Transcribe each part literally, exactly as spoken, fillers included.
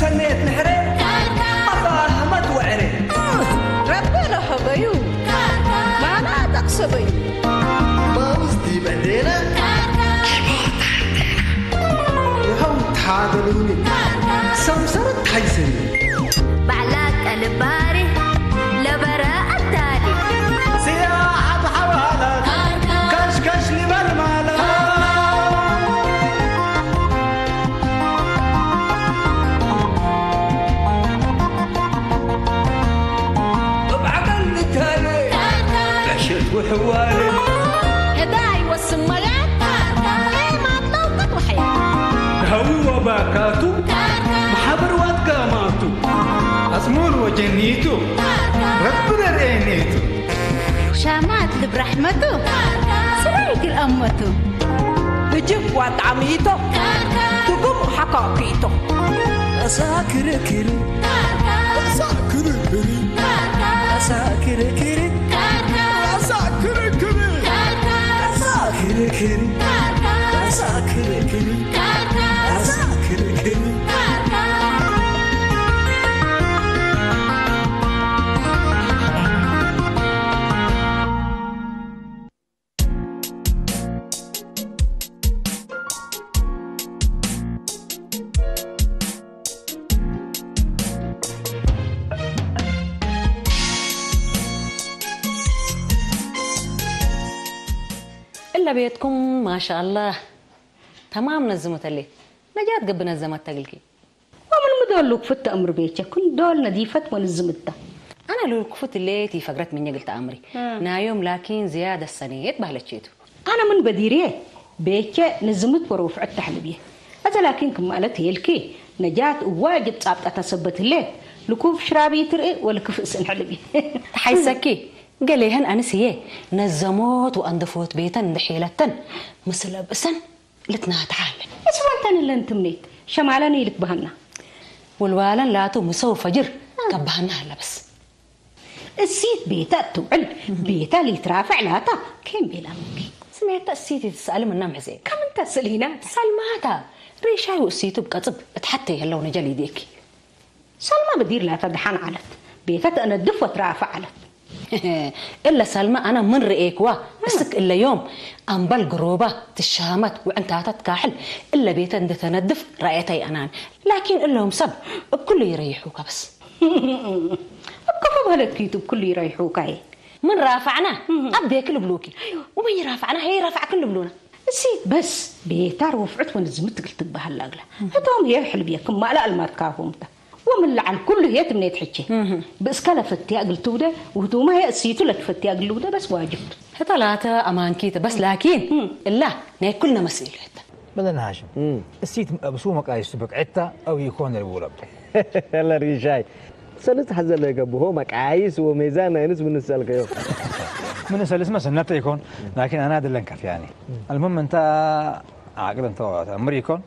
ሰኔት ንሕሬ አፋህመት ወዕሬ። ረቢ ለሀበዩ ማና ጠቅሰበዩ። ማውዝ ዲብ እዴነ ይሀው ተሓደሉኒ ሰምሰረት ሐይሰኒ። ባዕላ ቀልባሪ ለበረ አታሊ። ስያሐት ሐዋላት ከሽከሽ ሊበል ማላ። እብ ዐቀል ንታሌ ዕሽት ወሕዋሌ። ህዳይ ወስመያት ኤማት ለውቀት ወሐያት። ከህዊ ወባካቱ መሓብር ዋትጋማቱ። አጽሙር ወጀኒቱ ረቢ ለርኤኔቱ። ሻማት ልብ ረሕመቱ ስራይት ልአመቱ። እጅብ ዋጣዕሚቶ ትጉም ሐካኪቶ። አሳ ክርክር፣ አሳ ክርክር፣ አሳ ክርክር፣ አሳ ክርክር፣ አሳ ክርክር፣ አሳ ክርክር፣ አሳ ክርክር። እለ ቤትኩም ማሻአላህ ተማም ነዝሙት ህሌት። ነጃት ገብእ ነዘመት ተግልኪ። ወምን ምዶል ልክፉት ተአምር ቤቼ፣ ክም ዶል ነዲፈት ወንዝምት ተ። አነ ልክፉት ህሌት ኢፈግረት ምኘ እግል ተአምሪ። እም። ናዮም ላኪን ዝያደ ሰኔት በህለቼቱ። አነ ምን በዲርዬ ቤቼ ንዝምት ወረውፍዕት ተሐልብዬ። አዘ ላኪን ክም አለት ሄልኪ ነጃት እዋጅብ ጻብጠተ ሰበት ህሌት፣ ልኩፍ ሽራቢ ትርኢ ወልክፍ እስእን ሕልብዬ። ተሐይሰኪ፣ ገሌህን አንስ ህዬ ነዘሞት ወአንደፎት ቤተን እንዴ ሔለተን ምስል አብእሰን ልትናተ ሀለ። እስባልተን እለን ትምኔት ሸማለን ኢልትበሀና። ወልዋለን ላቱ ምሰው ፈጅር አ። ከበሀና ሀለ በስ። እሲት ቤተ እትውዕል፣ እህ። ቤተ ሊትራፈዕ ላታ፣ ኬን ቤላ ምንኪ። ስሜተ እሲት ኢትትሰአል ምና ምሕዜ። ከም እንተ ስሊና። ሰልማታ፣ ሬሻዩ እሲቱ እብ ቀጽብ እት ሐቴ ህለው ነጀል ኢዴኪ። ሰልመ በዲር ላተ ደሐን ዐለት፣ ቤተ ተአነድፍ ወትራፈ ዐለት። እለ ሰልመ አነ ምን ረኤክዋ፣ እ። እስክ እለ ዮም አምበል ግሮባ ትሻመት ወዕንታተ ትካሕል፣ እለ ቤተ እንዴ ተነድፍ ረአየታይ አናን። ላኪን እሎም ሰብ እብ ኩሉ ይረይሑከ በስ። እብ ከፎ በህለት ኪቱ እብ ኩሉ ይረይሑካዬ። ምን ራፈዕነ እህ። አብዴክ ልብሉኪ፣ አይወ። ወምን ይራፈዕነ ሄይ ረፈዕክን ልብሉነ። እሲት በስ ቤታር ወፍዕት ወንዝምት እግል ትበሀል ለአግለ። ህቶም ህዬ ሕልብየ ክም ማለ አልማትካሆም ተ። ወምን ለዐል ኩሉ ህዬ ትምኔት ሕቼ። እህ። ብእስከ ለፈትያ እግል ትውደ፣ ወህቱመ ህዬ እሲቱ ለትፈትያ እግል ልውደ በስ ዋጅብ ቱ። ህተ ላተ አማንኪተ በስ ላኪን እህ። እላ ናይ ኩልነ መስኢሉ ህተ። በለን ሃሽም፣ እም። እሲት እብ ሱ መቃይሱ ብቅዕት ተ አው ኢኮን ልቡለብ። ለሪሻይ፣ ሰልስ ሐዘ ለገብሆ መቃይስ ወሜዛን ናይ ንስ ምን ሰልከዮ? ምን ሰልስመ ሰነተ ኢኮን፣ ላኪን አና ድለን ከፍያኒ። አልሙም እንተ ዓቅል እንተ ተአምር ኢኮን፣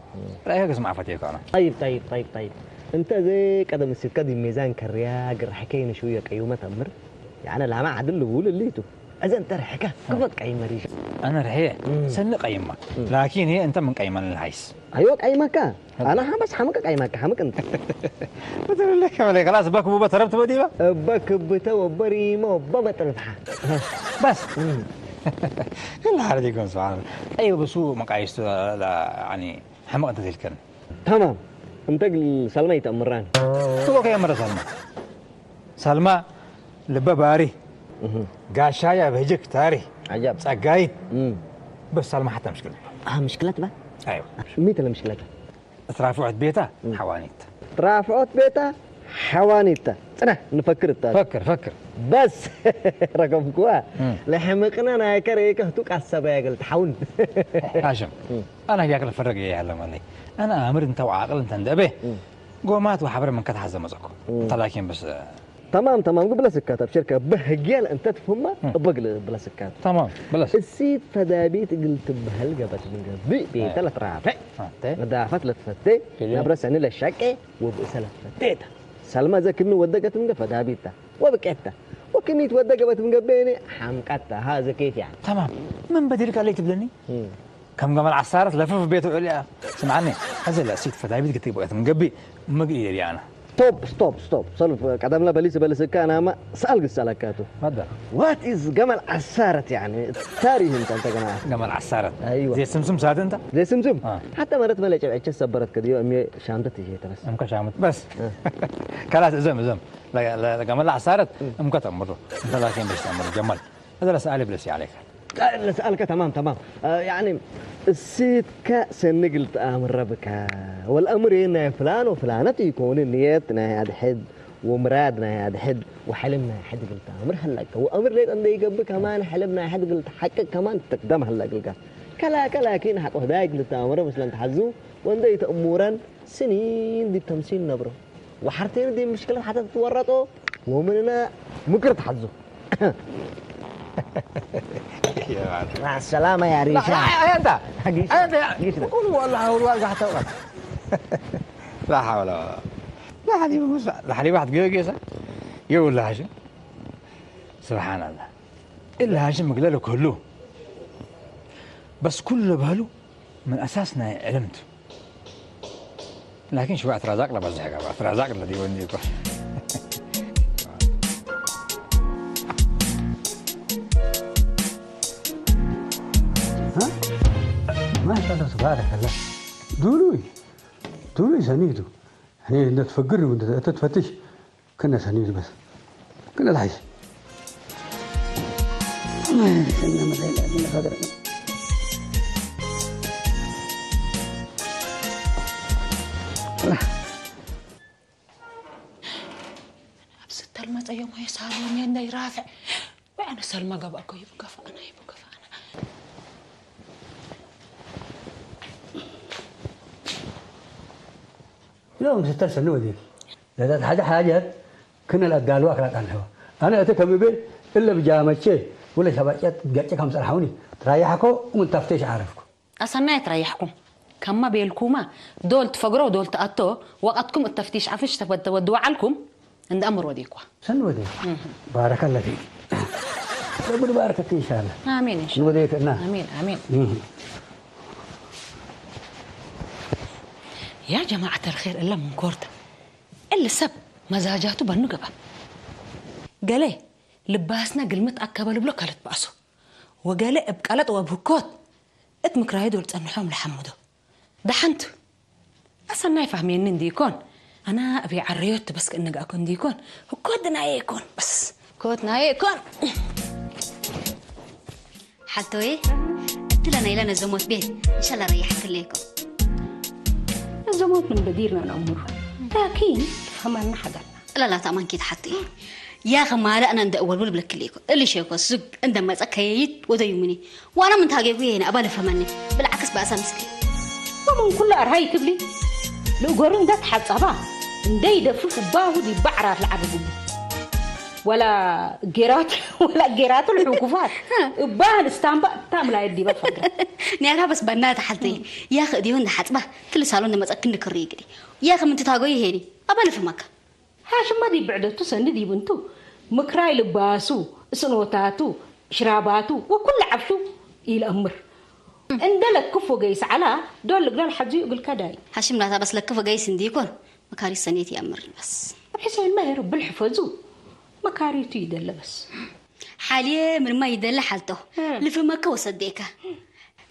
ረአይከ ግስማዕ ፈቴኮ አና። ጠይብ፣ ጠይብ፣ ጠይብ፣ ጠይብ። እንተ እዜ ቀደም እሲትከ ዲብ ሜዛን ከርያ፣ ግርሐከይነ ሽውየ ቀዩመ ተአምር፣ ያነ ላመ ዓድል ልቡል እሊቱ። እዘ እንተ ርሕከ ክፎ ትቀይመ ሪሻ? አነ ርሕየ እም። ሰኒ ቀይማ፣ እም። ላኪን ህዬ እንተ ምን ቀይመን ለሐይስ። አዮ ቀይመካ። አና ሐመስ ሐምቅ ቀይመካ፣ ሐምቅ እንተ። በትርሌ ከመለ ከላስ እበ ክቡበ ተረብት በዲበ? እበ ክብተ ወእበ ሪመ ወእበ መጥርፍሐ። በስ። እም። እላ ሐረዲኩም ስብሓን። ጠይብ እሱ መቃይስቱ ለ-፣ ያኒ ሐምቅ እንተ ትልከን። ተማም። እንተ እግል ሰልመ ኢተአምራኒ። እኮ ከየምረ ሰልመ። ሰልማ ልበ ባሪ፣ እህ። ጋሻያ በህጅክ ታሪ፣ ዐጃብ። ጸጋይት፣ እም። በስ ሰልማ ሐታ ምሽክለት። አህ፣ ምሽክለት በ? አይወ። ሚተ ለምሽክለተ? ትራፍዖት ቤታ እም። ሐዋኒት። ትራፍዖት ቤታ ሐዋኒት። ጽናሕ፣ ንፈክር እታ። ፈክር፣ ፈክር። በስ፣ ረከብኩዋ። እም። ለሐምቅነ ናይከ ርኤከ ህቱ ቃሰበ ያገል ተሐውን። ሃሽም፣ እም። አና ህያክ ለፈረግ ያለ ማለይ። አና አምር እንተ ወዓቅል እንተ እንደ እቤ። እም። ጎማት ወሐብረ ምን ከተሐዘ መጸኩ። እም። እንተ ላኪን በስ ተማም፣ ተማም። ግብለ ስካት፣ አብሽርከ። እበ ህግየ ለእንተ ትፍህማ፣ እም። እበ ግል ብለ ስካት። ተማም፣ ብለስ። እሲት ፈዳቢት እግል ትበሀል ገበት ምን ገብእ፣ ቤተ አይ። ለትራፈዕ፣ አቴ። ነዳፈት ለትፈቴ፣ ፊልም። ነብረ ሰኒ ለሸቄ፣ ወብእሰ ለትፈቴ ተ። ሰልመ እዘ ክኒ ወደገት እንደ ፈዳቢት ተ። ወብቄት ተ። ወክኒ ትወደገበት ምን ገብእ እኔ ሐምቀት ተ። ሀ፣ እዘ ኬፍ ያኒ። ተማም። ምን በዲር ቃለ ትብለኒ? እም። ከም ገመል ዐሳረት ለፍፍ ቤት ውዕል ያ። ስምዓኒ፣ አዜ ለእሲት ፈዳቢት ግትግ በቀት ምን ገብእ፣ ምግእ ኢልያና። ስቶፕ፣ ስቶፕ፣ ስቶፕ። ሰልፍ ቀደምለ በሊስ በልስከ አናመ ሰአል ግሰለከ ቱ። ፈደል። What is ገመል ዐሳረት ያኒ? ታሪህ እንተ፣ እንተ ገመል ዐሳረት። ገመል ዐሳረት። አይወ። ዜ ስምስም ሳት እንተ? ዜ ስምስም? አ። ሐተ መረት መለ ጨብዐቸ ሰበረት ከድዮ እምዬ ሻምተት ይሄ ተበስ። እምከ ሻምት በስ። አ። ከላስ እዘም፣ እዘም። ለ-፣ ለ-፣ ለገመል ዐሳረት እም። እምከ ተምሩ። እንተ ላኪን በሽ ተምሩ ጀመል። እዘ ለሰአል ብለስ ያለከ። ለሰአልከ ተማም፣ ተማም። አ፣ ያኒ እሲትከ ሰኒ እግል ተአምረ ብከ። ወለአምር ናይ ፍላን ወፍላነት ኢኮን፣ ንየት ናይ አድሕድ ወምራድ ናይ አድሕድ ወሐልም ናይ ሐድ እግል ተአምር ሀለከ። ወአምር ሌጠ እንደ ኢገብእ ከማን ሐልም ናይ ሐድ እግል ተሐቅቅ ከማን ትቅደም ሀለ እግልከ። ከላከ ላኪን ሐቆ ህዳይ እግል ተአምረ ምስለን ተሐዙ ወእንደ ኢተእሙረን ስኒን ዲብ ተምሲል ነብሮ። ወሐርቴን ዲብ ምሽክለት ሐተ ትትወረጦ ወምንነ ምክር ተሐዞ። ማዕ ሰላመ ያ ሪሻ። ላ፣ ላ፣ አይ፣ አንተ፣ ጊሽ፣ አንተ፣ ጊሽ ነው። ቁል ወላሂ ወላሂ ጋር ተውቀት። ላ ሐውለ ወላ። ላ ሐሊብ ሙሳ፣ ላ ሐሊብ ዋሕድ ጊዮርጊስ። የውላ ሐሽም። ስብሓንላህ። እለ ሐሽም ምግለለ ኩሉ። በስ ኩሉ ለበህሉ ምን አሳስ ናይ ዕልምቱ። ላኪን ሽወ አትራዛቅ ለበዝሕ ገብአ፣ አትራዛቅ ለዲወኒ እኮ። ሀ? ማሻአላህ ተባረከላህ። ዱሉይ፣ ዱሉይ ሰኒቱ። እኔ እንደ ትፈግር ነው፣ እንደ ትፈትሽ። ክነ ሰኒ ልበስ። ክነ ለሐይስ። ክነ መሳይ ለአሚነ ፈገረ። አብ ስተል መጸዮም ሆይ ሳሎን እንደ ይራፍዕ። ወአነ ሰልመ ገብአኮ ይብከፈአነ፣ ይብከፈአነ። ዮም ስተል ሰኒ ወዴ። ለዘት ሐደ ሓጀት ክነ ለአዳልዋ ክላጣ ለህዋ። አነ እተ ከምቤ እለ ብጃመቼ ወለ ሸባጨት ገጨ ከም ጸርሐውኒ ትራያሕኮ ወምን ተፍቴሽ ዓረፍኩ። አሰናይ ትራያሕኩም። ከመ ቤልኩመ ዶል ትፈግሮ ወዶል ተአቶ ወቀትኩም እት ተፍቲሽ ዐፍሽ ተወድወ ዐልኩም እንደ አምር ወዴኳ። ሰኒ ወዴ። እህ። ባረከለ ፊክ። ረቢ ባረከክ ኢንሻአላህ። አሚን ኢንሻአላህ። ወዴክ እና። አሚን፣ አሚን። እህ። ያ ጀማዐት አልኼር እለ ምንኮርተ። እሊ ሰብ መዛጃቱ በኑ ገብአ። ገሌ ልባስነ ግልምት አከበ ልብሎ ከልትበአሶ፣ ወገሌ እብ ቀለጥ ወእብ ህኮት እት ምክራዩ ዶል ጸንሖም ለሐምዶ። ደሐንቱ። አሰናይ ፋህሜኒ እንዲኮን፣ አና እብ ዐረዮት በስ ክእንግአኮ እንዲኮን፣ ህኮት ናዬ ኢኮን፣ በስ ህኮት ናዬ ኢኮን። ሐልቶዬ፣ እትለ ናይለ ነዘሞት ቤት፣ እንሻላ ረይሐክሌኮ። ነዘሞት ምን በዲርና ነአምሩ፣ ላኪን ፈህመና ሐደርና። እለ ላተአማን ኬት ሐቴ። ያኸ ማለ አነ እንደ እወልውል ብለክሌኮ። እሊ ሼኮ ሱግ እንደ መጸ ከየይት ወደዩምኒ። ወአነ ምን ታጌኩ የሄነ አባ ልፈመኒ። ብልዓክስ በአሳ ምስኪ። ወምን ኩሉ አርሃይ ትብሊ። ለእገሩ እንደ ተሐጸባ፣ እንደ ይደፍፍ እባሁ ዲብ በዕራት ለዐርግ እቡ። ወላ ጌራት፣ ወላ ጌራቱ ለሕኩፋት። እባህን እስታምባ እታ ምላየት ዲበ ፈግረ። ኔራ በስ በናተ ሐልተይ። ያኸ እዲሁ እንደ ሐጽባ፣ ክል ሳሎን እንደ መጸክ እንደ ክሪ ይግዲ። ያኸ ምን ትታጎይ ሄኒ። አባ ልፍመካ። ሐሽመ ዲብ ብዕደቱ ሰኒ ዲብ እንቱ፣ ምክራይ ልባሱ፣ እስኖታቱ፣ ሽራባቱ ወኩሉ ዐፍሹ ኢለአምር። እንደ ለክፍ ወገይስ ዐላ፣ ዶል ልግዳል ሐዝዩ እግልከ ዳይ። ሐሽም ላታ በስ ለክፍ ወገይስ እንዲኮን፣ መካሪት ሰኔት ይአምር በስ። አብ ሕሴን መህር እብል ሕፈዙ፣ መካሪቱ ይደለ በስ። ሐልዬ ምንመ ይደለ ሐልተው፣ እም። ልፍመከ ወሰዴከ።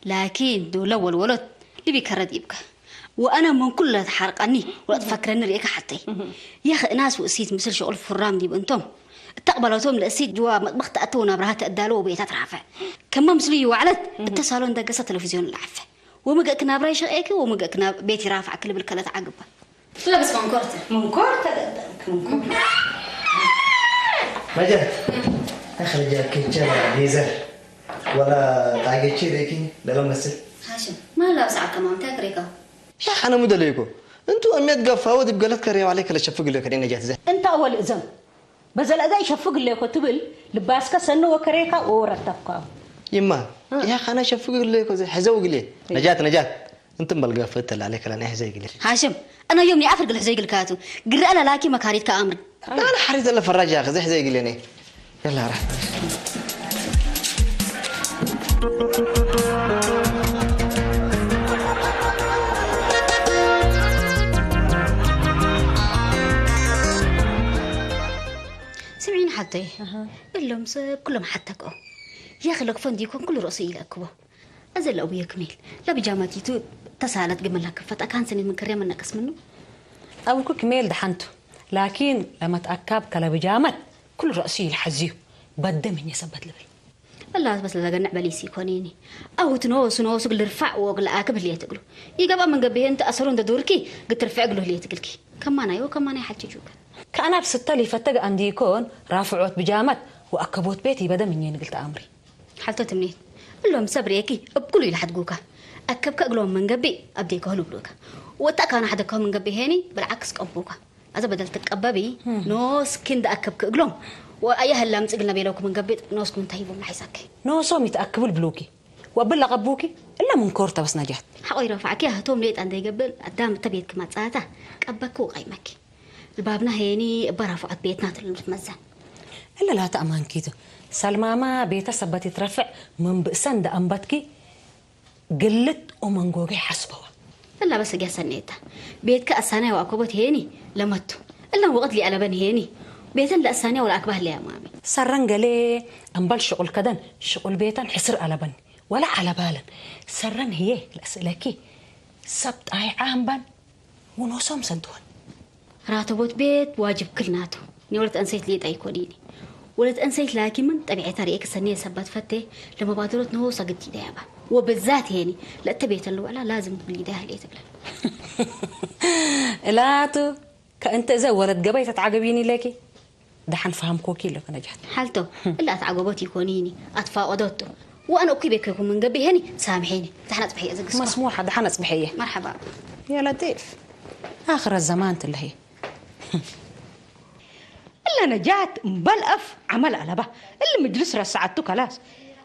ላኪን ዶለ ወልወሎት ልቢ ከረ ዲብከ። ወአነ ምን ኩሉ ለተሓርቀኒ ወለትፈክረኒ ርኤከ ሐቴ። እህ። የኸ እናስ ወእሲት ምስል ሽቁል ፍራም ዲብ እንቶም። እተ ቅበለቶም ለእሲት ጅዋ መጥበኽ ተአተ ወናብራሃ ተአዳሎ ወቤታ ትራፈዕ። ከመ ምስሉ ይወዕለት እህ። እተ ሳሎን ደገሰ ተለቪዝዮን ለዐፈ። ወምገእክ ናብራይ ሸቄኪ ወምገእክ ናብ ቤት ይራፍዐክ ልብል ከለት ዐግበ። ለብስ መንኮርተ። መንኮርተ ገጠምክ፣ መንኮርተ። መጀት፣ እም። አኽል ጃኬቸ ሌዘር ወላ ጣጌቼ ዴኪ ለለመስል። ሃሽም፣ ማን ላብስ ዐከማም ተክሬካው? ሻሕ አነ ሙደለይኮ። እንቱ አምየት ገፋወ ዲብ ገለት ከሬ ዋሌ ከለሸፍግ ሌከ ነጃት ዘ። እንተ አወል እዘም። በዘለአዛ ይሸፍግ ሌኮ ትብል ልባስከ ሰኒ ወከሬካ ወወረተብካው። ይማ፣ እ። ያኽ አነ ሸፍግ ሌኮ ዘ ሕዘው ግሌ። ነጃት፣ ነጃት። እንትን በል ገፈት ተላለ ከለና ሕዘይ ግሌ። ሃሽም፣ አነ ዮም የአፍር ግል ሕዘይ ግል ካቱ። ግረ አለ ላኪ መካሪት ከአምር። ላለ ሐሪት ዘለ ፈራጅ ያኽ ዘ ሕዘይ ግሌ ነ። يلا راح. ሐቴ፣ አሃ። እሎም ሰብ ኩሎም ሐተቅኦ። ያኺ ለክፎ እንዲኮን ኩሉ ርእሱ ኢለአክቦ። አዘ ለአቡየ ክሜል፣ ለብጃማቲቱ ተሳለት ግመላ ክፈት አካን ሰኔት ምን ከርያ መነቀስ ምኑ? አቡኩ ክሜል ደሐንቱ፣ ላኪን ለመትአካብ ከለብጃመት ኩሉ ረእሱ ኢለሐዝዩ፣ በደ ምኘ ሰበት ልብል። እላ በስ ለገንዕ በሊስ ኢኮኔኒ። አውት ኖሱ ኖሱ እግል ልርፋዕ ወእግል ለአክብ ህሌት እግሉ። ኢገብአ ምን ገብኤ እንተ አሰሩ እንደ ዶርኪ እግል ትርፍዕ እግሉ ህሌት እግልኪ። ከማናይ ወከማናይ ሐልችጁከ። ከአናብ ስተል ኢፈተግ አንዲኮን ራፍዖት ብጃመት ወአከቦት ቤት ኢበደ ምኘ እግል ተአምሪ። ሐልቶ ትምኔት። እሎም ሰብ ርኤኪ እብ ኩሉ ኢለሐድጉከ። አከብከ እግሎም ምን ገብእ አብዴከሆ ልብሉከ። ወእተ አካኑ ሐደግከሆ ምን ገብእ ሄኒ ብልዓክስ ቀንፉከ። አዘ በደል ትቀበቢ፣ እም። ኖስኪ እንደ አከብክ እግሎም ወአየ ህላ ምጽእ እግልነ ቤለውክ ምን ገብእ ኖስኩም እንተ ሂቦም ለሐይሳክ። ኖሶም ይትአክቡ ልብሉኪ ወእብል ለቀቡኪ እለ ምንኮር ተ በስ ነጃት። ሐቆ ይረፋዕኪ ህቶም ሌጣ እንደ ይገብእ አዳም እተ ቤትክ መጽአተ ቀበኪ ወቀይመኪ። ልባብና ሄኒ እበ ራፍዖት ቤትና ቱ ልትመዘን። እለ ላተ አማንኪቱ ሰልማማ ቤተ ሰበት ይትረፍዕ ምን ብእሰ እንደ አንበትኪ ግልት ወመንጎጌ ሐስበዋ። እላ በስ እግያ ሰኔተ። ቤትከ አሳናይ ወአኮቦት ሄኒ ለመቱ። እለን ወቅት ሊአለበን ሄኒ። ቤተን ለአሳንያ ወለአክባህ ለያማሚ። ሰረን ገሌ እምበል ሽቁል ከደን ሽቁል ቤተን ሕስር አለበን ወለ አለባለን። ሰረን ህዬ ለእስእለኪ ሰብ ጣይዓ እምበን ወኖሶም ሰንትሆን። ራተቦት ቤት ዋጅብ ክልናቱ። እኔ ወለት አንሰይት ሌጣ ኢኮኒኒ። ወለት አንሰይት ላኪን ምን ጠቢዐታ ርኤክ ሰኔ ሰበት ፈቴ ለመባደሮት ነሆ ሰግድ ይዳያባ። ወበዛት ሄኒ ለእተ ቤተን ልውዕላ ላዝም ብሊዳያ ህሌት እብለ። እላቱ ከእንተ እዘ ወለት ገበይ ተትዓገቢኒ ለኪ። ደሐን ፈሀምኮኪ ለከ ነጃት። ሐልቶ፣ እለ አትዓገቦት ኢኮኒኒ፣ አትፋቀዶቱ። ወአነ እኩይ ቤት ከይኩም ምን ገብእ ሄኒ፣ ሳምሒኒ። ደሐን አጽብሐየ እዘ ግስኮ። መስሙሐ፣ ደሐን አጽብሐየ። መርሐባ። ያ ለጢፍ። አኽረት ዘማን ትለህየ። እለ ነጃት እምበል አፍ ዐመል አለባ። እሊ ምጅልስ ረሰዐቱ ከላስ።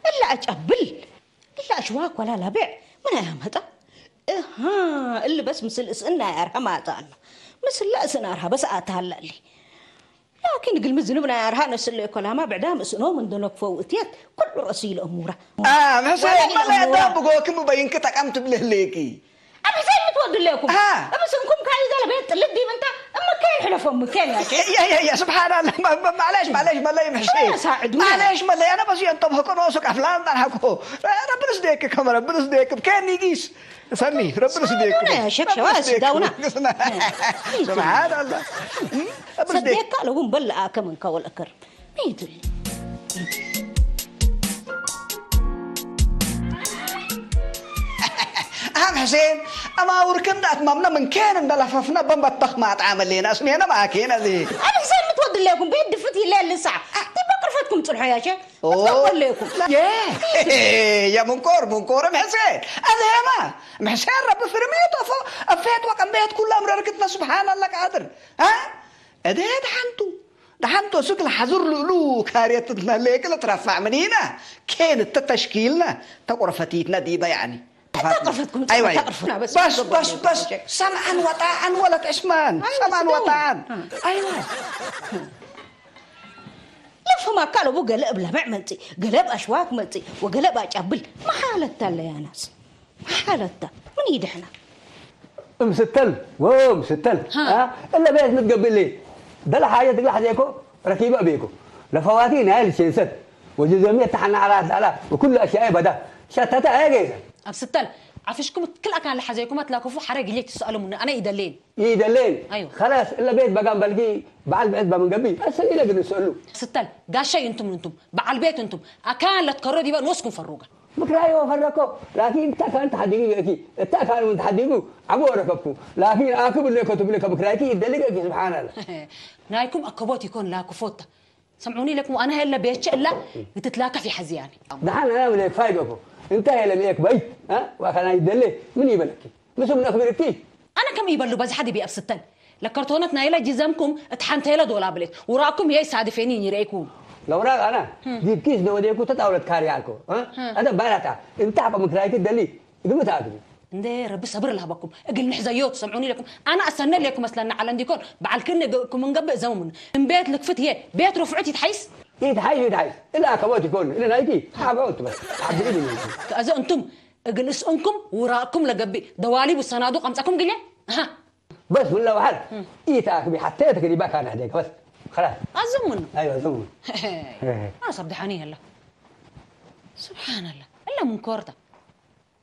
እለ አጨብል። እለ አሽዋክ ወላ ለቤዕ ምን አያመጣ? እሃ፣ እሊ በስ ምስል እስእን ናይ አርሀ ማጣ አለ። ምስለ እስእን አርሀ በስ አታለ እሊ። ላኪን እግል ሚ ዝንብ ናይ አርሀ ነስእለ እኮ ላማ ብዕዳም እስእኖም እንደ ነክፎ ውእትየት ኩሉ ረእሲ ለእሙራ። አ፣ ሕሴን ወላ መለ ለእሙራ። አዳም ብጎክም በይንክ ጠቀም ትብልህ ሌኪ። አብ ሕሴን ምትወድሌኩም? አ። እብ ስንኩም ካይዘ ለቤት ጥልት ዲብ እንተ እምኬን ሕለፎ እምኬን ያቼ። ያ፣ ያ፣ ያ፣ ስብሓናላህ። ማ-፣ ማ-፣ ማሌሽ፣ ማሌሽ፣ መለይም ሕሴን። አ፣ ሳዕዱና። ማሌሽ፣ መለይ። አነ በስ የንጠብህኮ ኖሱ ቀፍላን ጠንሐኮ። ረብንስ ዴክ ከመ ረብንስ ዴክ ብኬን ኒጊስ። ሰኒ፣ ረብንስ ዴክ። ሳዕዱና ያ ሸክ ሸዋ ረብንስ ዴክ ስዳውና። ስብሓናላህ። እም፣ ረብንስ ዴክ። ሰዴካ ለሁም በል አከ ምንከ ወልአከር። ምን ይድል? አህም ሕሴን፣ አማውርክ እንደ አትማምነ ምን ኬን እንደ ለፈፍነ በመጠኽ ማጣ መሌነ እስሜነ ማኬነ ዚ። አብ ሕሴን ምትወድሌኩም ቤት ድፍት ይለ ልሳዕ። ዲበ ቅርፈትኩም ጽንሖ ያሸ። ኦ። ወሌኩም። የ-፣ የምንቆር፣ ምንቆርም ሕሴን። አዜማ፣ እም ሕሴን ረቢ ፍርሜት አፎ፣ አፌት ወቀም ቤት ኩለ አምረርክትነ ስብሓን አለ ቃድር። አ? እዴ ደሐንቱ፣ ደሐንቱ እስክ ለሐዙር ልእሉ ካርየትትነ ሌክ ልትረፋዕ ምኒነ፣ ኬን እተ ተሽኪልነ፣ ተቁረፈቲትነ ዲበ ያኒ። ተቁረፈትኩም፣ አይዋ፣ ተቁረፍና በስ፣ በስ፣ በስ፣ በስ፣ በስ፣ ሰምዐን ወጣዐን ወለት ዕስማን፣ አይዋ፣ ሰምዐን ስደው። ወጣዐን። አ። አይዋ። ለፍህም አካል እቡ ገለ እብ ለበዕ መጽእ፣ ገለ እብ አሽዋክ መጽእ፣ ወገለ እብ አጫብል። መሓለታ ለያናስ። መሓለታ። ምን ይድሕና? እምስተል ወምስተል፣ ሃ። አ? እለ ቤት ምትገብእ ሌ። ደለ ሓጀት እግል ሐዜኮ ረኪበ ቤኮ። ለፈዋቲ ናይ ልቼንሰት። ወጀዘሚየት ተሐና ዐላ አትላላ ወኩሉ አሽያኤ በዳ። ሸተተ አየ ጌሰ። አብ ስተል፣ አፍሽኩም ክል አካን ለሐዜኩም አትላከፉ ሐረግ እግል ትሰአሉ ምኑ አነ ኢደሌን። ኢደሌን። አይወ። ከላስ፣ እለ ቤት በጋም በልጊ በዐል ብዕድ በምን ገብእ፣ አሰል ኢለ ግን እሰአሉ። ስተል፣ ጋሻይ እንቱም እንቱም፣ በዐል ቤት እንቱም፣ አካን ለትከሮ ዲበ ኖስኩም ፈሩገ። ምክራይ ወፈረኮ፣ ላኪን እተ አካን ተሐዲጉ ይእኪ፣ እተ አካን ምን ተሐዲጉ ዐቦ ወረከብኩ፣ ላኪን አክብ እለ ከቱብ እለ ከምክራይኪ ኢደልግ እኪ፣ ስብሓን አላህ። ናይኩም አከቦት ኢኮን ላክፎታ። ሰምዑኒ ለኩም፣ ወአነ ሄለ ቤቼ እላ ልትትላከፍ ይሐዝያኒ። ደሐን አነ ምኔ ክፋይ ገፎ። እንተ ሄለ ምኔ ክበይ፣ አ? ወአካናይ ደሌ፣ ምን ይበለኪ? ምስም ነክብርኪ? አነ ከም ኢበሉ በዝሐ ዲብ አብስተን። ለከርቶነት ናይለ ጅዘምኩም እት ሐንቴለ ዶላብ ሌት። ውራእኩም ህዬ ሳድፌኒ ይረኤኩም። ለውራቅ አነ፣ ህም። ዲብ ኪስ ደወዴኩ ተጣውለት ካሪ አልኮ፣ አ? ህም። አደ ባራታ፣ እንተ ሐቆ ምክራይኪ ደሊ፣ ግምት አክሊ። እንዴ ረቢ ሰብር ለሀበኩም፣ እግል ንሕዘዮ ትሰምዑኒ ለኩም። አነ አሰነ ሌኩም መስለና ዐለ እንዲኮን፣ በዐልክኒ እግልኩም እንገብእ ዘመሙን። እም ቤት ልክፍት ህዬ፣ ቤት ርፍዑት ይትሐይስ? ይትሐይስ፣ ይትሐይስ። እለ አከቦት ይኮን፣ እለ ናይኪ፣ አከቦት በስ። አብዲ ምን ይኮን? ከአዘ እንቱም፣ እግል እስእንኩም፣ ውራቅኩም ለገብእ፣ ደዋሊብ ወሰናዱቅ አምጸኩም ግልየ? አሃ። በስ ምን ለወሐድ፣ እም። ኢተአክቢ ሐቴ ተክሊባ ካን አህዴከ በስ። خلاص. አዝም ምኑ? አይወ፣ አዝም ምኑ? አሰብ ደሐኒ የለ። ስብሓንላህ፣ እለ ምን ኮርታ።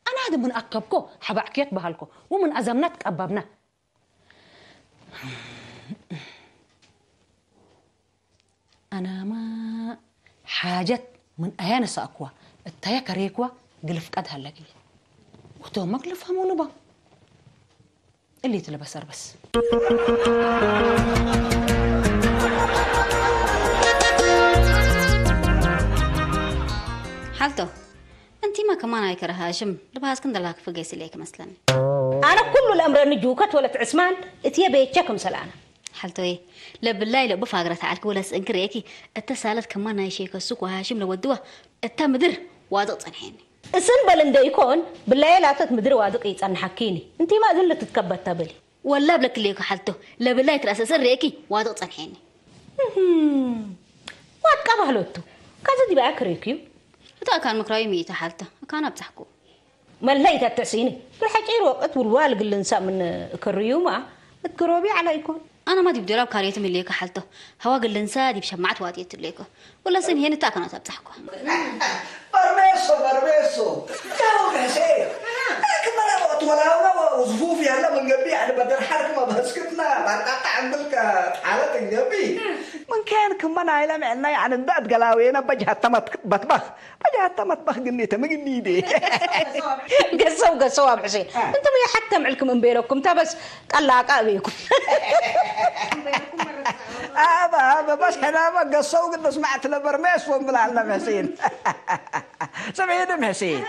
አና ሀደ ምን አከብኮ ሐባዕኬት በሀልኮ፣ ወምን አዘምና ትቀበብና። አናማ ሓጀት ምን አያ ነሳእክዋ፣ እታየ ከሬክዋ፣ ግልፍ ቀድ ሀለግየ። ወቶመክ ልፍሀሙ ልባ። እሊት ልበሰር በስ። ሓልቶ፣ እንቲመ ከማን ኣይከረ ሃሽም፣ ልብሃስክ እንደ ላክፍ ገይስ ኢሌክ መስለኒ። አነ ኩሉ ለአምረኒ ጁከት ወለት ዕስማን እትየ ቤቼ ክምሰል አነ። ሓልቶዬ፣ ለብላይ ለቡ ፋግረት ዐልክ ወለስ እንክር ኤኪ፣ እተ ሳለት ከማን ናይ ሼከ ሱቅ ወሃሽም ለወድዋ፣ እተ ምድር ዋድቅ ጸንሐኒ። እስን በል እንደ ኢኮን፣ ብላዬ ላተት ምድር ዋድቅ ኢጸንሐኪኒ። እንቲመ እዝን ልትትከበት ተብሊ። ወላ እብለክ ሌኮ ሓልቶ፣ ለብላይ ትረሰሰ ሬኪ ዋድቅ ጸንሐኒ። እህም፣ ዋድቀ በህሎቱ፣ ከዚ ዲበ አክሬክዩ። እተ አካን ምክራዊ ሚእተ ሓልቶ፣ አካን አብጻሕኩ። መለይ ተትዕሲኒ፣ ብልሐጪር ወቅት ውልዋል ግልንሳ ምን ክርዩማ፣ እት ግሮቢ ዐለ ኢኮን። አናማ ዲብ ዶላብ ካርየቱ ምን ሌኮ ሓልቶ፣ ሀዋ ግልንሳ ዲብ ሸማዕት ዋጥየቱ ሌኮ። ወለስን ሄን እተ አካናት አብጻሕኩ። በርሜሶ፣ በርሜሶ። ያው ብሕሴ። ክመ ለወቅት ወላውነ ወዝፉፍ ያለ ምን ገብእ፣ ያኒ በደር ሐርክ መበስክትና፣ ባርቃጣ ዕምብል ከጣለት እንገብእ። ምን ኬን ክመ ናይለ ምዕልና፣ ያኒ እንደ አትገላዌነ በጅሀተ መት-፣ በትበኽ። በጅሀተ መትበኽ ግኔተ ምግኒዴ። ገሰው፣ ገሰው አብ ሕሴን። አ። እንቱም የሐተ ምዕልክም እምቤለኩም፣ ተ በስ ጠላቃ እቤኩም። አበ፣ አበ፣ በስ ሕናመ ገሰው ግድ ስማዕት ለበርሜስ ወንብላል ለምሕሴን። ስምዒ ድም ሕሴን።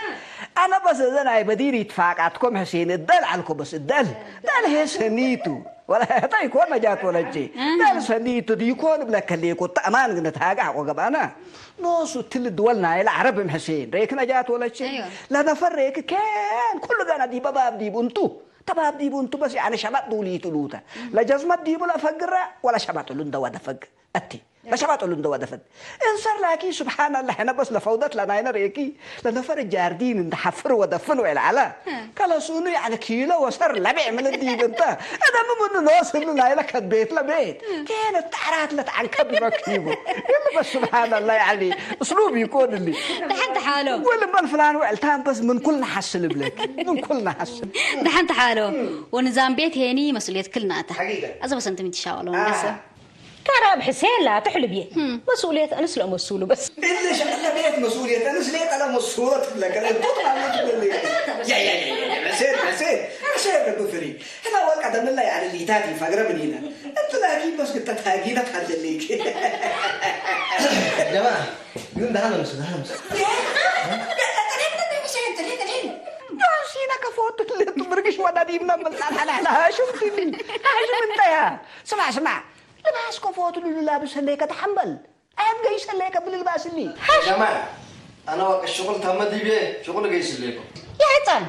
አነ በስ እዘ ናይ በዲር ኢትፋቃትኩም ሕሴን እደል ዐልኩ በስ እደል። ደል ሄ ሰኒቱ። ወላ ሄታ ኢኮን ነጃት ወለቼ። አሃ። ደል ሰኒቱ ዲኮን እብለከ ሌኮ ተአማን ግነ ተሃጋ ሐቆ ገብአና። ኖሱ ትል ድወል ናይለ ዐረብ እም ሕሴን። ሬክ ነጃት ወለቼ። አይዋ። ለነፈር ሬክ ኬን ኩሉ ገና ዲበ ባብ ዲቡ እንቱ። ተባብ ዲቡ እንቱ በስ ያኒ ሸበጥ ዱሊት እሉተ። ለጀዝመት ዲቡ ለፈግረ ወለ ሸበጥ እሉ እንደ ወደ ፈግ። አቲ። ለሸበጥ እሉ እንደ ወደ ፈግ። እንሰር ላኪን ሱብሓነላህ ሕነ በስ ለፈውደት ለናይነ ሬኪ ለነፈር ጃርዲን እንደ ሐፍር ወደፍን ወይለ ዐለ። እ። ከለሱኑ ያኒ ኪሎ ወሰር ለቤዕ ምን ዲብ እንተ። እደም ምኑ ኖስ እሉ ናይለ ከቤት ለቤት። እ። ኬነ ተዕራት ለተዓንከብ ረኪቡ። ይም በስ ሱብሓነላህ ያኒ እስሉብ ይኮን እሊ። ደሐን ተሓሎ። ወልበል ፍላን ወዕልታን በስ ምን ኩል ነሐስል እብለክ። ምን ኩል ነሐስል። ደሐን ተሓሎ። ወንዛም ቤት ሄኒ መስኡልየት ክልናተ። ሐቂቀ። አዘ በሰንት ምን ትሻወሎ አሃ። ነሰ። ከራብ ሕሴን ላ ትሕልብዬ። ህም። መስኡልየት አንስ ለመስኡሉ በስ። እለ ሸቅለ ቤት መስኡልየት አንስ ሌጠ ለመስኡለት ለከለ ጡጥ ማለት ነው። ያ፣ ያ፣ ያ፣ ያ፣ መሴት፣ መሴት፣ መሴት ብፍሪ። ህና ወቀደም ላይ አለ ሊታት ይፈግረ ምን ይላል? እንት ላኪን በስ ግጠት ሀጊነት አለልክ። ጀማ፣ ግን ደህና ነው፣ ደህና ነው። ሲነ ከፎቱ ልት ብርግሽ ወዳ ዲብና መልጣት አለ፣ አለ፣ ሀሹም ትኒ፣ ሀሹም እንተያ። ስማ፣ ስማ። ልባስ ከፎቱ ልሉ ላብስ ህሌከ ተሐንበል። አያም ገይስ ህሌከ ብልልባስ እሊ። ጀማ፣ አነ ወቀ ሽቁል ታመ ዲቤ፣ ሽቁል ገይስ ህሌኮ። ያ ህጻን፣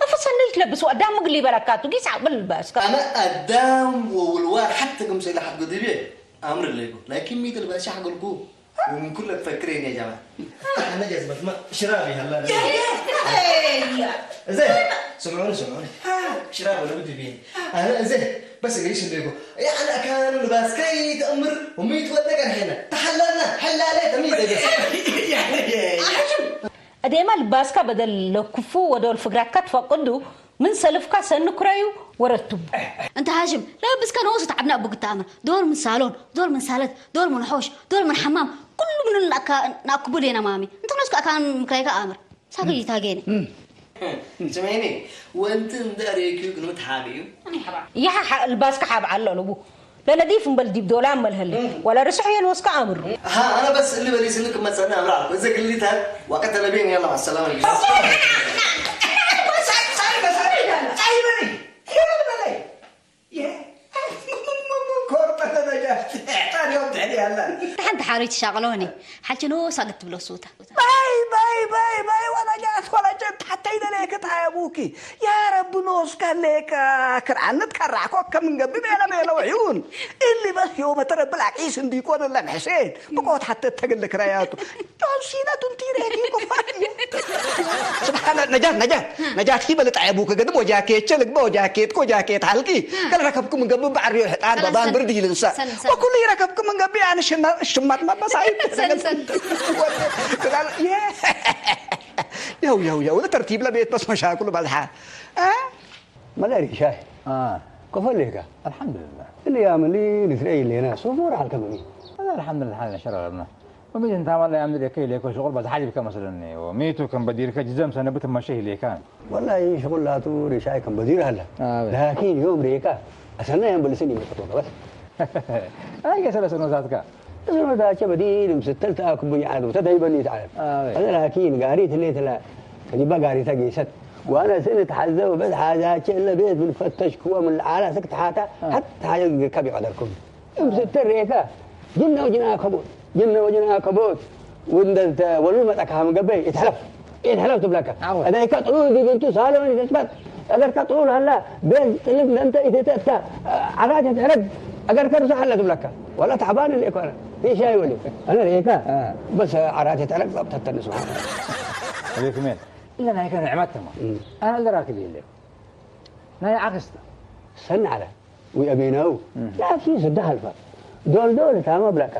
እፍ ሰኒ ትለብስ ወአዳም ምግል ይበረካቱ፣ ጊስ አቅብል ልባስከ። አነ አዳም ወውልዋር ሐተ ክምሰለ ሐድጎ ዲቤ፣ አምር ህሌኮ። ላኪን ሚ ትልባስ ሐገልኩ። ومن كل تفكرين يا جماعة. أنا جاز بس ما شرابي هلا. يا، يا، يا. إزاي؟ سمعوني، سمعوني. ها. شراب ولا بدي بيه. أنا إزاي؟ بس إيش اللي يقول؟ يعني كان لباس كي تأمر وميت ودك الحين. تحللنا، حلالات، ميت بس. يا، يا، يا. እዴመ ልባስከ በደል ለክፉ ወዶል ፍግራትከ ትፈቅዱ፣ ምን ሰልፍከ ሰኒ ክረዩ ወረትቡ። እንተ ሃሽም፣ ለብስከ ኖሱ ተዐብነ እቡ ግታመ፣ ዶል ምን ሳሎን፣ ዶል ምን ሳለት፣ ዶል ምን ሖሽ፣ ዶል ምን ሐማም፣ ኩሉ ምኑ ነአካ-፣ ነአክቡ ሌነ ማሚ። እንተ ኖስከ አካን ምክራይከ አምር። ሳገይ ታጌነ። ስሜኒ፣ ወእንት እንደ አሬኪዩ ግንምት ሓብዩ። ይሐ ልባስከ ሓብ ዐለ ልቡ። ለነዲፍ እምበል ዲብ ዶላም መልሀሌ፣ እም። ወለ ርስሕ የልወስከ አምሩ። አሃ፣ አነ በስ እሊ በሊስኒ ክመጸኒ አምር አልኩ። እዘ ግሊተ ወቀት ተለቤን፣ የላ፣ አሰላም አለይኩም። ሳይ፣ ሳይ፣ ሳይ፣ ሳይ በለይ። የ-፣ ኮርጠ ተበጃ። ጣሊዮም ትሕዲ ያላ። ተሐንተ ሓሪት ሻቅሎኒ። ሓልችኖ ሳግት ትብሎ ሱተ። ባይ፣ ባይ፣ ባይ፣ ባይ፣ ወነጃት ወነጀት ሐተ ኢደሌከ ጣየቡኪ። ያ ረቢ ኖስከ ሌከ ክርዓነት ከራዕኮ ከም እንገብእ ቤለ ቤለ ወሕዩን። እሊ በስ ዮመ ተረብል አቂስ እንዲኮን እለን ሕሴን ብቆት ሐተ እተግል ክራያቱ። ዶል ሲነቱ እንቲሬኪ ኮፋኪ። ስብሓን ነጃት፣ ነጃት፣ ነጃት፣ ሂበ ልጣየቡከ ገድም ወጃኬት ቸልግበ ወጃኬትከ ወጃኬት ሀልቂ። ከለ ረከብክ ምን ገብእ በዐርዮ ሕጣን ሰነ፣ በባን ሰነ። ብርድ ይልንሰ። ሰነ፣ ሰነ። ወኩሉ ይረከብክ ምን ገብእ ያነ ሽማ-፣ ሽማት መበሳይ። ሰነ፣ ሰነ። ወደ ክላል፣ የ-፣ የው፣ የው፣ የው፣ ለተርቲብ ለቤት በስ መሻክሉ በዝሓ። አ? መለ ሪሻይ። አ። ከፎ ሌከ? አልሐምዱሊላህ። እሊ ያም እሊ ንትረኤ ኢሌና፣ ሱፉር ሐልከ ምን? አልሐምዱሊላህ፣ ሐልነ ሸረረብና። ወሚት እንታመ ለያም ዲብ እከይ ሌኮ ሽቁል በዝሓ ዲብከ መስለኒ፣ ወሚቱ ከም በዲርከ ጅዘም ሰነ ብትመሸ ህሌካ። ወላሂ ሽቁል ላቱ ሪሻይ ከም በዲር ሀለ። አቤ። ላኪን ዮም ሬካ አሰና ያም በልስን ይመጠጦ በስ። አይ ገሰለ ሰኖታትካ። እዝኖታቸ በዲን ምስተል ተአክቡኝ ዓዱ ተደይበኒ ተዓለም። አቤ። አነ ላኪን ጋሪት ህሌት ለ ከዲባ ጋሪተ ጌሰት። ዋነ ስእነ ተሐዘው በስ ሓዛቸ እለ ቤት ምን ፈተሽክወ ምን ለዓላ ስክ ተሓታ አ። ሐት ሓጀት ግርከብ ይቀደርኩም። እምስተል ሬከ ጅነ ወጅን አከቦት፣ ጅነ ወጅን አከቦት። ወንደ ተ-፣ ወሉ መጠካም ገበይ ይትሐለፍ። ኢትሐለፍ ትብለከ። አዎ። እደይከ ጥሉል ዲብ እንቱ ሳሎን ኢትትበጥ። እገርከ ጥሉል ሀላ፣ ቤት ጥልቅ ለእንተ ኢትትእተ፣ ዐራት ኢትሕረግ። እገርከ ርሱሕ ሀለ ትብለከ። ወላ ተዕባን እለ ኢኮነ። ፊ ሻይ ወሊ። አነ ሬከ። አ። በስ ዐራት ኢትሕረግ ጸብጠተኒ ስብሓን። አቤት ሜን። እለ ናይከ ንዕመት ተማ። እም። አነ እለ ራክብ የለ። ናይ ዐክስ ተ። ሰኒ ዐለ። ወአቤናሁ እህ። ላኪን ስደ ሀልፈ። ዶል ዶል ታመ ብለከ።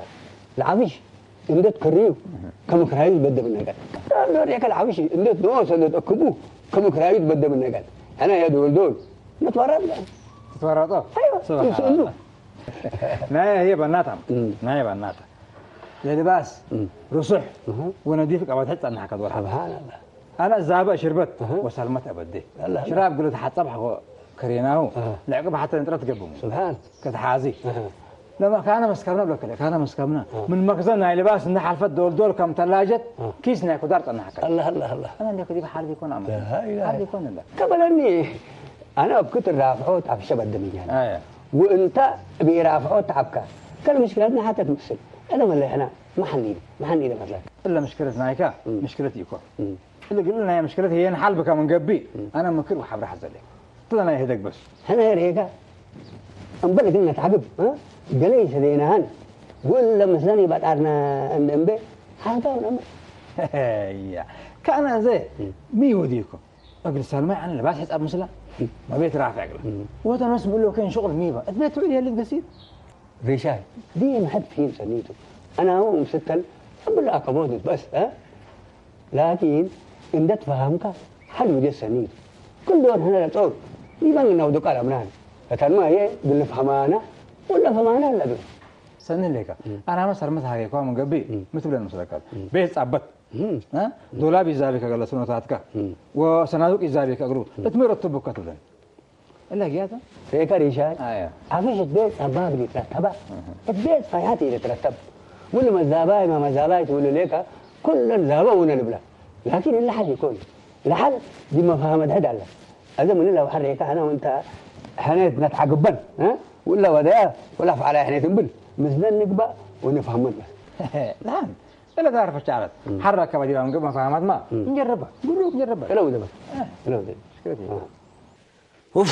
ለዐፍሽ እንዴ ትከርዩ እህ። ከምክራዩ ትበደ ምነገር። ዶል ዶል የከ ለዐፍሽ እንዴ ትነኦሰ እንዴ ትአክቡ ከምክራዩ ትበደ ምነገር። አነ ያ ዶል ዶል መትወረድ። ትትወረጦ? አይወ፣ ስብሓን እሱ እንዱ። አላህ። ናይ ህዬ በናታ። እም። ናይ በናታ። ለልባስ እም። ርሱሕ እህ። ወነዲፍ ቀበተት ጸናሕ ከዶር። ስብሓን አላህ። አነ ዛበ ሽርበት እህ። ወሰልመት አበዴ። አላህ። ሽራብ ግለ ተሐጸብ ሐቆ ከሬናሁ እህ። ለዕቅብ ሐተ ንጥረት ገብሙ። ስብሓን። ከትሓዚ። እህ። ለመ ካነ መስከብነ ብለከለ፣ ካነ መስከብነ። እህ። ምን መክዘን ናይ ልባስ እንደ ሐልፈት ዶልዶል ከም ተላጀት እህ። ኪስ ናይ ኩዳር ጸናሐከ። አላህ፣ አላህ፣ አላህ። አነ እንደ ከዲብ ሐል ቢኮን አመ። ላ ኢላሃ። ሐል ቢኮን እንደ። ከበለኒ አነ እብ ክት ራፍዖ ታፍሸ በደምኛል። አየ። ወእንተ እብ ራፍዖ ተዐብከ። ከል ምሽክለትነ ሐተ ትመስል። እለ መለሕነ መሐኒደ፣ መሐኒደ መስለክ። እለ ምሽክለት ናይከ እም። ምሽክለት ኢኮን። እም። እሊ እግል ናይ ምሽክለት ህዬ ነሐልብከ ምን ገብእ፣ እም። አነ ምክር ወሐብረ ሐዘ ሌኩ። እትለ ናይ ህደግ በስ። ሕነ ሄር ሄከ እምበል እግል ነትዐግብ፣ እ? ገሌ ኢሰዴናሀን ወእለ ምስለን ኢበጣርነ እንዴ እምቤ ሐልካ ወነምር። ያ፣ ከአነ አዜ እም። ሚ ወዲኩም? እግል ሰልማይ አነ ለባስ ሕጻብ ምስላ እም። መቤት ራፍዕ እግላ። እም። ወተነስ ብሎ ከን ሽቁል ሚባ እት ቤት ትውል የልት ገሲል ሬሻይ፣ ዲብ መሐት ፊን ሰኒቱ። አናሁ እምስተል እብል አከቦት በስ፣ እ? ላኪን እንደ ትፈሀምካ ሐል ውዴት ሰኒቱ። ክል ዶል ህነ ለጾር ዲበን ነውዱ ቃል አምናን። እተንማ ህዬ እግል ንፍሀማና ወለ ፈማና ለብን። ሰኒ ሌከ፣ እም። አናመ ሰርመት ሀሬኳ ምን ገብእ፣ እም። ምን ትብለን መስለከ? እም። ቤት ጻበት። እም። እ? ዶላብ ይዛቤከ ገለስኖታትከ። እም። ወሰናዱቅ ይዛቤከ እግሩ። እም። እት ሚ ረቱቡከ ትብለን። እለ ጊያተ? ፌከ ሪሻይ፣ አየ። ዐፍሽ እት ቤት ጸባብ ኢትረተበ፣ እህ። እት ቤት ፈያት ኢትረተብ። ወለ መዛባይ ማ መዛባይ ትውል ሌከ፣ ኩለን ዛበ ውነ ልብለ። ላኪን እለ ሐል ኢኮን። ለሐል ዲብ መፋሀመት ሕድ አለ። አዘ ምን ለአውሐሬከ አነ ወእንተ ሕኔት ነትዓግበን፣ እ? ወለ ወደየ ወለ አፍዓላይ ሕኔት እምብል ምስለን ንግበእ ወንፍሀመን በስ። ለሐን እለ ዳር ፈቻለት። እም። ሐረከ በዲብ አንግብ መፋሀመት ማ እም። እንጀርበ። ብሩክ እንጀርበ። እለ ወደ በስ። እ። እለ ወደ። ሽክረት እ። ኡፍ።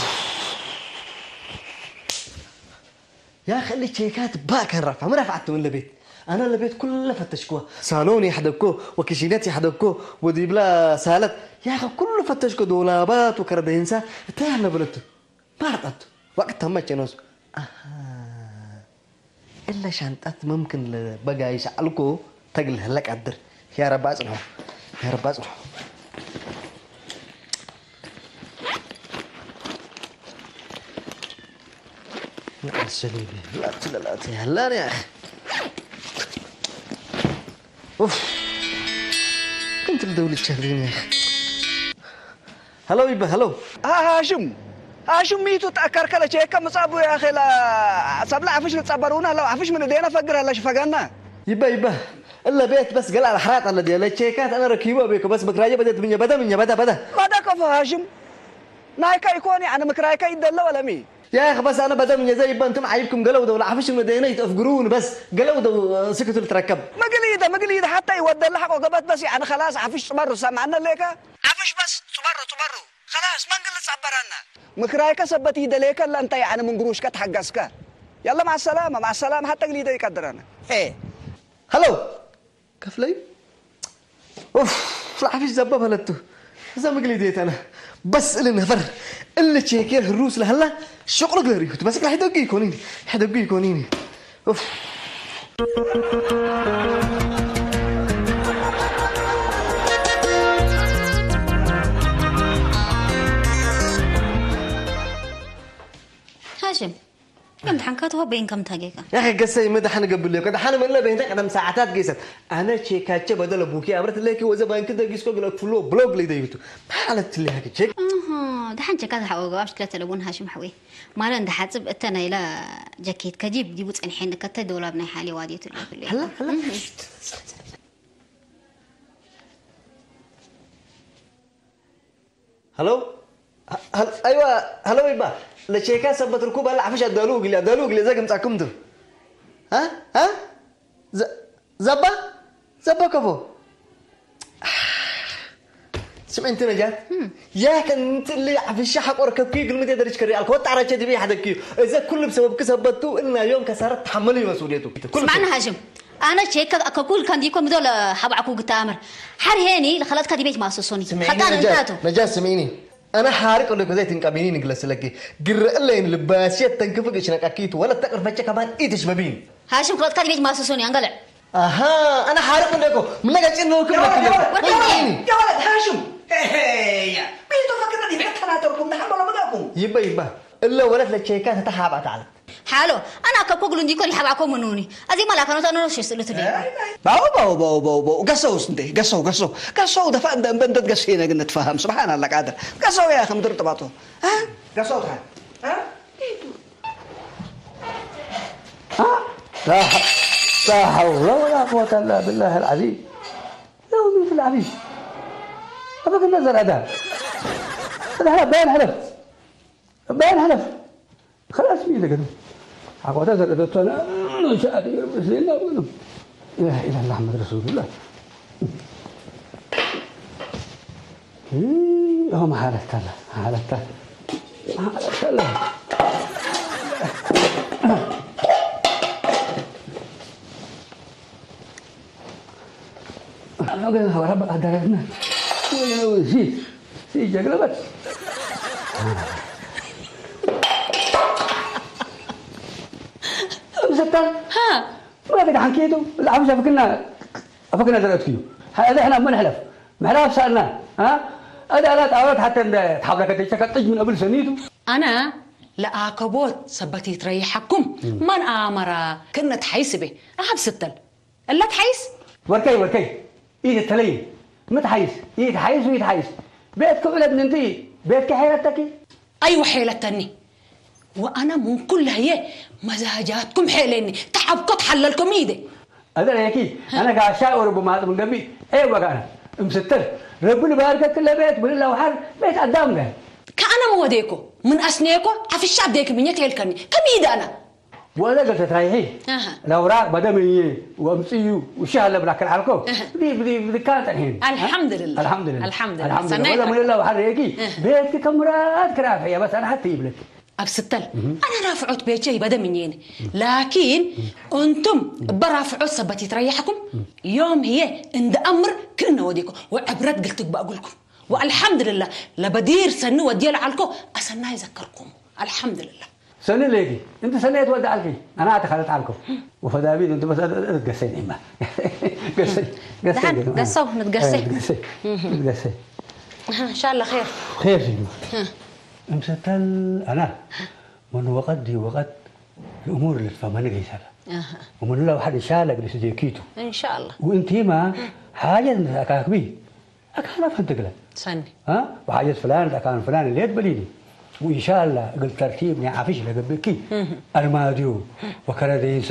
ያኺ እሊ ቼካት ባእ ከን ረፍዐ፣ ምን ረፍዐት ምን ለቤት? አነ ለቤት ኩለ ፈተሽክወ። ሳሎን ይሐደግኮ ወክሽነት ይሐደግኮ ወዲብላ ሳለት። ያኺ ኩሉ ፈተሽኮ፣ ዶላባት ወከረደይንሳ እተ ያለ በለቱ። ባርቀቱ። ወቅት ተመቼ ኖሱ። አሃ። እለ ሻንጣት መምክን ለበጋይሽ ዐልኮ ተግል ህለ ቀድር። ያ ረቢ አጽንሖ፣ ያ ረቢ አጽንሖ። ነዓል ሰሊም ላቱ ለላቱ ያላን ያ አኺ። ኡፍ። ክንት ልደውል ይቻልን ያ አኺ። ሀለው ይበ፣ ሀለው። አ፣ ሃሽም፣ ሃሽም ሚቱ ተአከርከ ለቼከ ምጻቡ ያኸ ለ-፣ ሰብለ ዐፍሽ ልትጸበሩነ ሀለው፣ ዐፍሽ ምን እዴነ ፈግር ሀለ ሽፈገነ። ይበ፣ ይበ። እለ ቤት በስ ገላ ለሐራጥ አለ ዲያ ለቼካት አነ ረኪቡ አቤኮ በስ ምክራየ በደ ትምኘ በደ ምኘ በደ በደ። በደ ከፎ ሃሽም። ናይከ ኢኮን ያነ ምክራይከ ይደለ ወለሚ። ያኽ በስ አነ በደ ምኘ ዘይ ይበ እንቱም ዐይብኩም ገለው ደው ለዐፍሽ ምን እዴነ ይትአፍግሩን በስ ገለው ደው ስክቱ ልትረከብ። ምግል ኢደ፣ ምግል ኢደ ሐተ ይወደለ ሐቆ ገበት በስ ያነ ኸላስ ዐፍሽ ጽበሩ ሰምዐነ ሌከ። ዐፍሽ በስ ጽበሩ፣ ጽበሩ። ከላስ መንግል ልትጸበረነ። ምክራይከ ሰበት ኢደሌከ እለ እንተ ያዕኒ ምን ግሩሽከ ተሐገዝከ። የለ መዐ ሰላመ፣ መዐ ሰላመ ሐተ እግል ኢደ ኢቀድረነ። ሄ። ሀለው። ከፍለዩ። ኡፍ። ለዓፊሽ ዘበብ ሀለቱ። እዘ ምግል ኢዴት አነ። በስ እሊ ነፈር እሊ ቼኬር ህሩስ ለሀላ ሽቅሉግ ለርዩት። በስክ ለሕደጉ ኢኮኒኒ። ሕደጉ ኢኮኒኒ። ኡፍ። ሃሽም፣ ከም ደሓንካ ተወ በይን ከም ታጌካ። ያኺ ገሰይ፣ ሚ ደሓን ገብእ ለከ? ደሓን ምን ለበይነ ቀደም ሰዓታት ገይሰት። አነ ቼካቸ በደለ ቡኪ አምረት ለኪ ወዘ ባንክ ደጊስኮ ግለ ክፍሎ ብሎግ ለይደይብቱ። ማለት ለያኪ ቼክ። አሃ፣ ደሓን ቼካ ተሓወገ አብሽ ክለ ተለቡን ሃሽም ሐወይ። ማለ እንደ ሓጽብ እተ ናይላ ጃኬት ከጂብ ዲቡ ጸንሐን ከተ ዶላብ ናይ ሓሊ ዋዴቱ ለኩለ። ሀላ፣ ሀላ። እህ። ሀሎ፣ ሀ-፣ ሀል-፣ አይዋ፣ ሀሎ ይባ፣ ለቼካ ሰበት ርኩብ አለ፣ አፍሽ አዳሉ እግሊ፣ አዳሉ እግሊ፣ እዛ ግምጻኩም ቱ። አ? አ? ዘ-፣ ዘባ? ዘባ ከፎ። ስምዕ እንቲ ነጃት፣ እም። ያክ እንቲ እሊ አፍሻ ሐቆር ከብኪ ግልምት የደርጅ ከሪ አልክ፣ ወጣ አራቸ ዲቤ ሐደግኪ። እዘ ኩሉ ብሰበብኪ ሰበቱ፣ እና ዮም ከሳረት ተሐመሉ ይመስኡልየቱ። ኩሉ ስምዕኒ ሃሽም፣ አነ ቼከ አከኩል ከንዲኮ ምዶ ለሐብዐኩ ግተ አምር። ሐር ሄኒ ለኸለጥከ ዲቤት ማሰሶኒ። ስምዒኒ ኸጣን ነጃት፣ እንታቱ። ነጃት ስምዒኒ። አነ ሐርቅ እንዶ ከዘይ ትንቀቢኒ ንግለስለኪ። ግረ እለይን ልባስየት ተንክፍግ እሽነቀኪቱ ወለ ተቅርፈቸ ከማን ኢትሽበቢን። ሃሽም ኸለጥከ ዲቤት ማሰሶኒ አንገለዕ። አሃ፣ አነ ሐርቅ እንዶ እኮ። ምነ ገጭ ነው ክም የወለ፣ ለኪ። የወለ፣ ወርቅዬ። የወለ፣ ሃሽም። ሄሄያ። ቤቶ ፈክረ ዲቤት ተናተርኩም ነሐን በለ መጋኩም። ይባ፣ ይባ። እለ ወለት ለቼካ ተተሓባእ ተዐለት። ሓሎ፣ አነ አከብኮ እግሉ እንዲኮን ይሐባእኮ ምኑኒ። አዜማ ላካኖት አኖ ሸስእሉት ዲ። ባው፣ ባው፣ ባው፣ ባው፣ ባው። ገሰውስ እንዴ? ገሰው፣ ገሰው። ገሰው ደፋ እንደ፣ እንደ፣ እንደ ገሰ ነገ ንትፋሃም። ስብሓን አላህ ቃድር። ገሰው ያ ከም ድር ጥባጦ። አ? ገሰው ታ። አ? አ? ላ ሐ-፣ ላ ሐውለ ወላ ቁወተ ኢላ ቢላህ አልዓዚም። ያ ሚት አልዓዚም። አበክ ነዘር አዳ። አዳ ሐላ ባያን ሐለፍ። ባያን ሐለፍ። خلاص مين لقد حقوقها زرقت أنا. إن شاء الله رب العالمين. لا إله إلا الله محمد رسول الله. إيه، هم حالتها لا، حالتها. حالتها لا. አሁን ግን ወረ አዳረግና ወይ ነው ሲ፣ ሲ ጀግለበት። እምሰታ፣ ሃ። ወደ ሐንኬቱ፣ ለአብዛ ፍክና፣ ፍክና ዘረትኩ። هذا احنا ما نحلف. محلف سألنا، ها؟ هذا لا تعاود حتى عند حبلك تشكى طج من قبل سنيته. አነ ለአከቦት ሰበት ይትረይሐኩም፣ እም። ማን አመራ ክእነ ተሐይስ ቤ፣ አሀብ ስተል። እለ ተሐይስ? ወርከይ፣ ወርከይ። ኢትተለይን። ሚ ተሐይስ? ኢትሐይስ ወኢትሐይስ። ቤትኪ ዑለት ምንቲ፣ ቤትኪ ሔለተኪ? አይወ ሔለተኒ። ወአነ ምን ኩለ ህዬ መዛጃትኩም ሔሌኒ፣ ተዐብኮ ተሐለልኮ ሚ ኢዴ። አደር ሄኪ፣ ሀ። አነ ጋሻ ኦሮቦ ማጥ ምን ገብእ፣ ኤ ወጋነ። እምስተር፣ ረቢ ልባርከክ ለቤት፣ ምን ለውሐር፣ ቤት አዳም ገ። ከአነ ሚ ወዴኮ፣ ምን አስኔኮ፣ አፍሻ አብዴክ ምኘት ሄልከኒ። ከሚ ኢደ አነ? ወአዜ ገብተት ራይሒ፣ አሀ። ለአውራቅ በደምዬ ወእምጽዩ ውሽህ አለ ብላከል ዐልኮ። አሀ። ብዲ፣ ብዲ፣ ብዲ ካን ጠንሄን። አልሐምድልላህ። አልሐምድልላህ። አልሐምድልላህ። አልሐምድልላህ። ሰናይተ። ወለ ምን ለአውሐር ሄኪ፣ እህ። ቤትኪ ከምራት ክራፍ፣ ያ በስ አነ ሐቲ ይብለክ። አብ ስተል፣ እህ። አነ ራፍዖት ቤቼ በደምዬን። እህ። ላኪን፣ እህ። እንቱም እህ። እበ ራፍዖት ሰበት ይትረያሕኩም፣ እህ። ዮም ህዬ እንደ አምር ክእነ ወዴኮ፣ ወዕብረት ግል ትግባእ እግልኩም። ወአልሐምድልላህ፣ ለበዲር ሰኒ ወድየ ለዐልኮ፣ አሰናይ ዘከርኩም። አልሐምድልላህ። ሰኒ ሌኪ፣ እንቲ ሰኒ እት ወደ ዐልኪ፣ አና አተኸለት ዐልኩ። ወፈዳቢት እንቲ በስ እት ገሰይ ኒማ። ገሰይ፣ ገሰይ ደሐን፣ ኒማ። ገሰው፣ ንትገሰይ። አይ፣ ንትገሰይ። እህ። ንትገሰይ። አሃ፣ እንሻአላህ ኸይር። ኸይር ኒማ። እህ። እምሰተል አና፣ ምን ወቀት ዲ ወቀት ለእሙር ልትፈመኒ ገይሰለ። አሃ። ወምን ለአውሐድ እንሻአላህ እግል ስዴኪቱ። እንሻአላህ። ወእንቲማ፣ ሓጀት ንትአካክቢ፣ አካን አፈንትግለ። ሰኒ። አ? ወሓጀት ፍላን ለአካን ፍላን ሌት በሊኒ። ወኢንሻአላህ እግል ተርቲብ ናይ ዓፍሽ ለገብእኪ እህ። አርማድዮ ወከረዴንሳ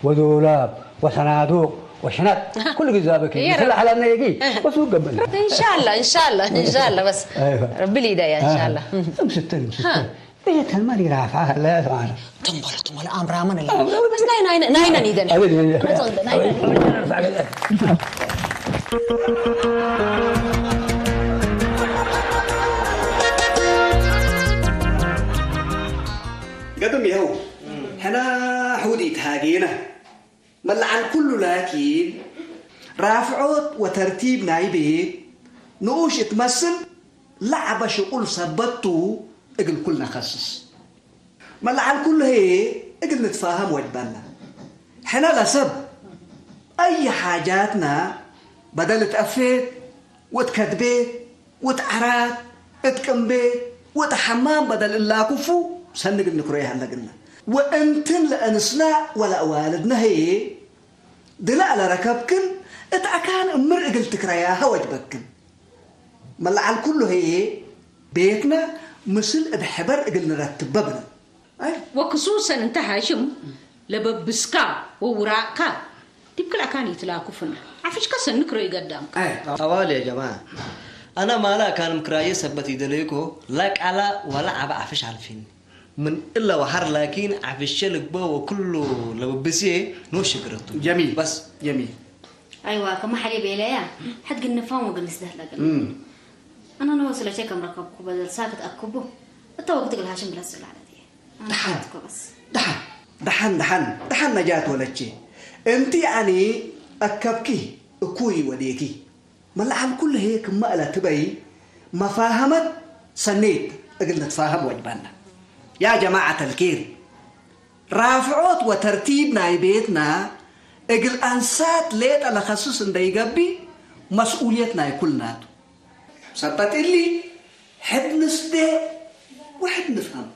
ወዶላብ ወሰናዱቅ ወሽነጥ ኩሉ ግዛበኪ። የረ። ምስል አሕላና የጊ እህ። ወሱቅ ገብእና። እንሻአላህ፣ እንሻአላህ፣ እንሻአላህ በስ። አይዋ። ረቢ ሊዳያ እንሻአላህ። አህ። እም ስትል፣ እም ስትል። ሃ። ቤተልማል ይራፋ ለ ተማለ። ተንበለ፣ ተንበለ፣ አምራመን አለ። አዎ፣ አዎ። በስ ናይ፣ ናይ፣ ናይ ነን ይደን። አቤት፣ አቤት፣ አቤት። ናይ ነን። ገድም ይኸው፣ ሕና ሕውድ ኢትሃጌነ። መለዓል ኩሉ ላኪን፣ ራፍዖት ወተርቲብ ናይ ቤት፣ ንኡሽ እት መስል ለዐበ ሽቁል ሰበት ቱ እግል ኩል ነከስስ። መለዐል ኩሉ ህዬ እግል ንትፋሀም ወጅበነ። ሕነ ለሰብ አይ ሓጃትነ በደል እት አፌት ወእት ከድቤት ወእት ዐራት እት ቅምቤት ወእት ሐማም በደል እላኩፉ ሰኒ እግል ንክሮየ ሀለግነ። ወእንትን ለእንስና ወለአዋልድነ ህዬ ድለ ለረከብክን እት አካን እምር እግል ትክረያሀ ወጅበክን። መለዐል ኩሉ ህዬ ቤትነ ምስል እብ ሕበር እግል ንረትበ ብነ። አይ፣ ወክሱሰን እንተ ሃሽም ለበብስካ ወውራቅካ ዲብ ክል አካን ኢትላኩፍነ። ዐፍሽከ ሰኒ ክረዩ ገዳምከ። አይ፣ ጠዋል ያ ጀማዐ፣ አነ ማለ አካን ምክራዬ ሰበት ኢደሌኮ፣ ለቀለ ወለዐበ ዐፍሽ ዐልፊኒ። ምን እለ ወሐር ላኪን ዐፍሸ ልግበእ ወክሉ ለብብስዬ ኖሽ ሽግረቱ። ጀሚል። በስ። ጀሚል። አይዋ፣ ከመ ሐሊብ ኤለያ፣ ሐድ ግንፋም ወግንስ ደህለ ቅድም። እም። አነ ንወ ስለቼ ከም ረከብኩ በደል ሳክት አክቡ፣ እተ ወቅት እግል ሃሽም ብለት ስእል ዐለት። አነ ደሐን። ሐትኮ በስ። ደሐን። ደሐን፣ ደሐን፣ ደሐን ነጃት ወለቼ። እንቲ አኒ አከብኪ እኩይ ወዴኪ። መለዐል ኩሉ ህዬ ክመ እለ ትበይ መፋሀመት ሰኔት እግል ንትፋሀም ወጅበነ። ያ ጀማዐት አልኬር፣ ራፍዖት ወተርቲብ ናይ ቤትነ እግል አንሳት ሌጠ ለከስስ እንደ ኢገብእ መስኡልየት ናይ ኩልና ቱ። ሰበት እሊ፣ ሕድ ንስዴ ወሕድ ንፍሀም።